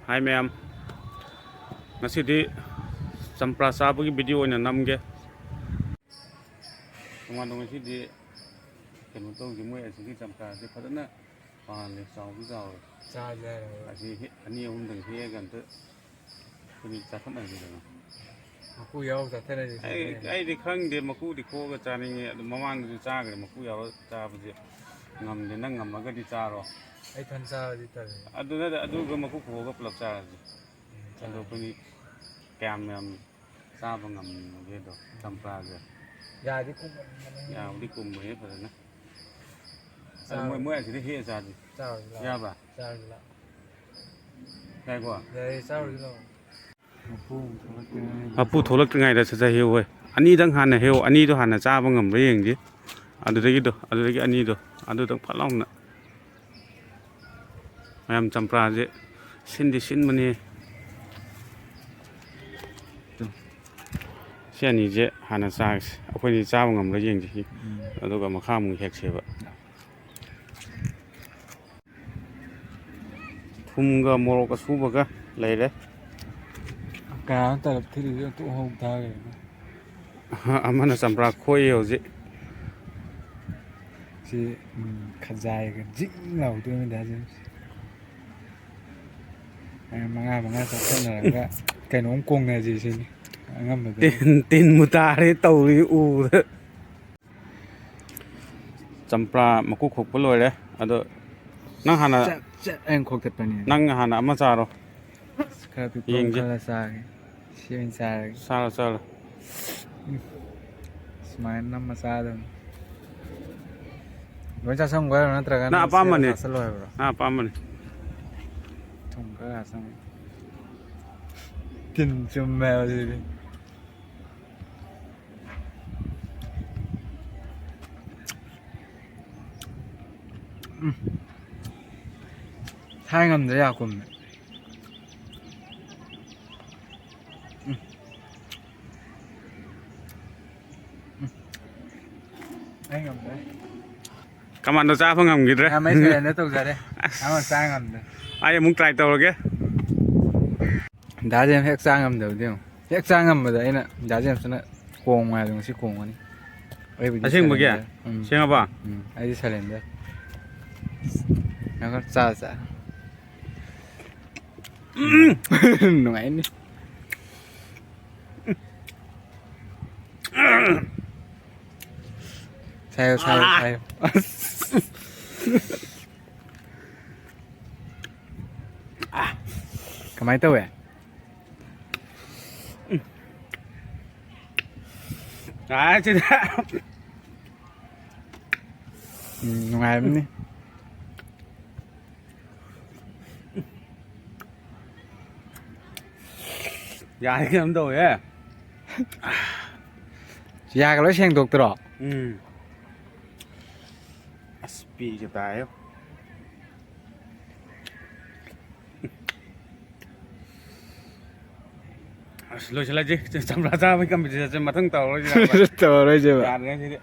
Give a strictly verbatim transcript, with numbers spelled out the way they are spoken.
ꯍꯥꯏ ꯃꯌꯥꯝ, ꯉꯁꯤꯗꯤ ꯆꯝꯄ꯭ꯔꯥ ꯆꯥꯕꯒꯤ ꯚꯤꯗꯤꯑꯣ ꯑꯣꯏꯅ ꯅꯝꯒꯦ꯫ ꯇꯣꯉꯥꯟ ꯇꯣꯉꯥꯟ ꯉꯁꯤꯗꯤ ꯀꯩꯅꯣ ꯇꯧꯁꯤ, ꯃꯣꯏ ꯑꯁꯤꯒꯤ ꯆꯝꯄ꯭ꯔꯥꯁꯦ ꯐꯖꯅ ꯄꯥꯜꯂꯦ, ꯆꯥꯎꯁꯨ ꯆꯥꯎꯔꯦ꯫ ꯆꯥꯁꯦ ꯍꯥꯏꯔꯣ? ꯑꯁꯤ ꯍꯦ-, ꯑꯅꯤ ꯑꯍꯨꯝꯗꯪ ꯍꯦꯛꯑꯒ ꯑꯝꯇ ꯑꯩꯈꯣꯏꯅꯤ ꯆꯥꯊꯠꯅꯁꯤꯗꯅ꯫ ꯃꯀꯨ ꯌꯥꯎ ꯆꯥꯊꯠꯅꯁꯤ ꯑꯩ, ꯁꯤꯅꯦ꯫ ꯑꯩꯗꯤ ꯈꯪꯗꯦ, ꯃꯀꯨꯗꯤ ꯈꯣꯛꯑꯒ ꯆꯥꯅꯤꯡꯉꯦ꯫ ꯑꯗꯨ ꯃꯃꯥꯡꯗꯁꯨ ꯆꯥꯈ꯭ꯔꯦ, ꯃꯀꯨ ꯌꯥꯎꯔ ꯆꯥꯕꯁꯦ ꯉꯝꯗꯦ꯫ ꯅꯪ ꯉꯝꯃꯒꯗꯤ ꯆꯥꯔꯣ꯫ ꯑꯩ ꯊꯟ ꯆꯥꯕꯗꯤ ꯇꯜꯂꯦ꯫ ꯑꯗꯨ ꯅꯠꯇꯦ, ꯑꯗꯨꯒ ꯃꯀꯨ ꯈꯣꯛꯑꯒ ꯄꯨꯂꯞ ꯆꯥꯔꯁꯦ꯫ ꯎꯝ, ꯑꯗꯣ ꯆꯥꯔꯁꯦ꯫ ꯑꯩꯈꯣꯏꯅꯤ ꯀꯌꯥꯝ ꯌꯥꯝ ꯆꯥꯕ ꯉꯝꯒꯦꯗꯣ, ꯆꯝꯄ꯭ꯔꯥꯁꯦ꯫ ꯌꯥꯗꯤ ꯀꯨꯝꯃꯟꯕꯅꯦ꯫ ꯌꯥꯕꯨꯗꯤ ꯀꯨꯝꯃꯦ ꯐꯖꯅ꯫ ꯑꯗꯣ ꯃꯣꯏ, ꯆꯥꯔꯨ-, ꯃꯣꯏ ꯑꯁꯤꯗ ꯍꯦꯛꯑ ꯆꯥꯁꯦ꯫ ꯆꯥꯔꯨꯁꯤ ꯂꯥꯛꯑꯣ꯫ ꯌꯥꯕ꯭ꯔꯥ? ꯆꯥꯔꯨꯁꯤ ꯂꯥꯛꯑꯣ꯫ ꯌꯥꯏꯀꯣ? ꯌꯥꯏꯌꯦ, ꯆꯥꯔꯨꯁꯤ ꯂꯥꯛꯑꯣ꯫ ꯃꯄꯨ ꯑꯃꯨꯛ ꯊꯣꯛꯂꯛꯇ꯭ꯔꯤꯉꯩꯗ꯫ ꯃꯄꯨ ꯊꯣꯛꯂꯛꯇ꯭ꯔꯤꯉꯩꯗ ꯁꯠ ꯁꯠ ꯍꯦꯛꯍꯧꯋꯦ꯫ ꯑꯅꯤꯗꯪ ꯍꯥꯟꯅ ꯍꯦꯛꯑꯣ, ꯑꯅꯤꯗꯣ ꯍꯥꯟꯅ ꯆꯥꯕ ꯉꯝꯕ꯭ꯔꯥ ꯌꯦꯡꯁꯤ꯫ ꯑꯗꯨꯗꯒꯤꯗꯣ, ꯑꯗꯨꯗꯒꯤ ꯑꯅꯤꯗꯣ, ꯑꯗꯨꯗꯪ ꯐꯠ ꯂꯥꯎꯅ꯫ ꯃꯌꯥꯝ ꯆꯝꯄ꯭ꯔꯥꯁꯦ ꯁꯤꯟꯗꯤ ꯁꯤꯟꯕꯅꯦ꯫ ꯁꯤ ꯑꯅꯤꯁꯦ ꯍꯥꯟꯅ ꯆꯥꯔꯁꯤ, ꯑꯩꯈꯣꯏꯅꯤ ꯆꯥꯕ ꯉꯝꯕ꯭ꯔꯥ ꯌꯦꯡꯁꯤ꯫ ꯎꯝ꯫ ꯑꯗꯨꯒ ꯃꯈꯥ ꯑꯃꯨꯛ ꯍꯦꯛꯁꯦꯕ꯫ ꯊꯨꯝꯒ ꯃꯣꯔꯣꯛ ꯑꯁꯨꯕꯒ ꯂꯩꯔꯦ꯫ ꯀꯅꯥꯅꯣ ꯇꯂꯞ ꯊꯤꯜꯂꯤꯗꯣ? ꯑꯣꯟꯊꯣꯛ ꯍꯧ ꯊꯥꯈ꯭ꯔꯦ꯫ ꯑꯃꯅ ꯆꯝꯄ꯭ꯔꯥ ꯈꯣꯛꯏ ꯍꯧꯖꯤꯛ꯫ ꯁꯤ, ꯎꯝ, ꯈꯖꯥꯏꯒ ꯖꯤꯡ ꯂꯥꯎꯗꯣꯏꯅꯤ ꯗꯥ ꯖꯦꯝꯁ꯫ ꯑꯩ ꯃꯉꯥ ꯃꯉꯥ ꯆꯥꯁꯤꯟꯅꯔꯒ ꯀꯩꯅꯣꯝ ꯀꯣꯡꯅꯁꯤ ꯁꯤꯅꯤ ꯑꯉꯝꯕꯗ꯫ ꯇꯤꯟ, ꯇꯤꯟꯕꯨ ꯇꯥꯔꯦ ꯇꯧꯔꯤ ꯎꯕꯗ꯫ ꯆꯝꯄ꯭ꯔꯥ ꯃꯀꯨ ꯈꯣꯛꯄ ꯂꯣꯏꯔꯦ꯫ ꯑꯗꯣ ꯅꯪ ꯍꯥꯟꯅ, ꯆꯠ ꯆꯠ ꯍꯥꯏꯅ ꯈꯣꯛꯇꯠꯄꯅꯤ꯫ ꯅꯪ ꯍꯥꯟꯅ ꯑꯃ ꯆꯥꯔꯣ꯫ ꯑꯁ, ꯈꯔ ꯄꯤꯛꯄ ꯑꯃ ꯌꯦꯡꯁꯦ꯫ ꯈꯜꯂ ꯆꯥꯒꯦ꯫ ꯁꯤ ꯑꯣꯏꯅ ꯆꯥꯔꯒꯦ꯫ ꯆꯥꯔꯣ, ꯆꯥꯔꯣ꯫ ꯎꯝ꯫ ꯁꯨꯃꯥꯏꯅ ꯅꯝꯃ ꯆꯥꯗꯕꯅꯤ꯫ ꯂꯣꯏ ꯆꯥꯁꯟꯈꯣ ꯍꯥꯏꯔꯣ, ꯅꯠꯇ꯭ꯔꯒꯅ ꯅꯪ ꯑꯄꯥꯝꯕꯅꯦ꯫ ꯆꯥꯁꯜꯂꯣ ꯍꯥꯏꯕ꯭ꯔꯣ? ꯅꯪ ꯑꯄꯥꯝꯕꯅꯦ꯫ ꯊꯨꯝ ꯈꯔ ꯍꯥꯞꯆꯟꯒꯦ꯫ ꯇꯤꯟ ꯆꯨꯝꯃꯦ ꯍꯥꯏꯕ ꯁꯤꯗꯤ꯫ ꯎꯝ꯫ ꯊꯥꯏ ꯉꯝꯗ꯭ꯔꯦ ꯌꯥꯀꯨꯝꯅ꯫ ꯎꯝ꯫ ꯎꯝ꯫ ꯑꯩ ꯉꯝꯗ꯭ꯔꯦ꯫ ꯀꯃꯥꯟꯗꯣ ꯆꯥꯕ ꯉꯝꯈꯤꯗ꯭ꯔꯦ꯫ ꯌꯥꯝ ꯑꯩ surrender ꯇꯧꯖꯔꯦ꯫ ꯑꯁ꯫ ꯑꯃ ꯆꯥ ꯉꯝꯗ꯭ꯔꯦ꯫ ꯑꯩ ꯑꯃꯨꯛ try ꯇꯧꯔꯒꯦ꯫ ꯗꯥ ꯖꯦꯝꯁ ꯍꯦꯛ ꯆꯥ ꯉꯝꯗꯕꯗꯤ ꯌꯦꯡꯉꯨ꯫ ꯍꯦꯛ ꯆꯥ ꯉꯝꯕꯗ ꯑꯩꯅ ꯗꯥ ꯖꯦꯝꯁꯇꯨꯅ ꯀꯣꯡꯉꯨ ꯍꯥꯏꯗꯣ ꯉꯁꯤ ꯀꯣꯡꯉꯅꯤ꯫ ꯑꯩꯕꯨꯗꯤ ꯑꯁꯦꯡꯕꯒꯤ? Surrender꯫ ꯎꯝ꯫ ꯁꯦꯡꯉꯕ? ꯎꯝ, ꯑꯩꯗꯤ surrender꯫ ꯉꯥꯏꯈꯣ, ꯆꯥ, ꯆꯥ꯫ ꯎꯝ꯫ ꯅꯨꯡꯉꯥꯏꯅꯤ꯫ ꯁꯥꯏꯌꯣ, ꯁꯥꯏꯌꯣ, ꯑꯥ꯫ ꯁꯥꯏꯌꯣ꯫ ꯑꯁ꯫ ꯀꯃꯥꯏꯅ ꯇꯧꯋꯦ? ꯎꯝ꯫ ꯅꯨꯡꯉꯥꯏꯔꯝꯅꯤ꯫ ꯌꯥꯔꯦ ꯀꯩꯅꯣꯝ ꯇꯧꯋꯦ꯫ ꯌꯥꯒ ꯂꯣꯏ ꯁꯦꯡꯗꯣꯛꯇ꯭ꯔꯣ? ꯎꯝ꯫ ꯑꯁ ꯄꯤꯒ ꯇꯥꯏꯌꯣ꯫ ꯑꯁ ꯂꯣꯏꯁꯤꯜꯂꯁꯤ꯫ ꯆꯝꯄ꯭ꯔꯥ ꯆꯥꯕꯒꯤ competition ꯁꯦ ꯃꯊꯪ ꯇꯧꯔꯔꯣꯏꯁꯤ꯫ ꯇꯧꯔꯔꯣꯏꯁꯦꯕ꯫ ꯌꯥꯗ꯭ꯔꯦ ꯁꯤꯗꯤ꯫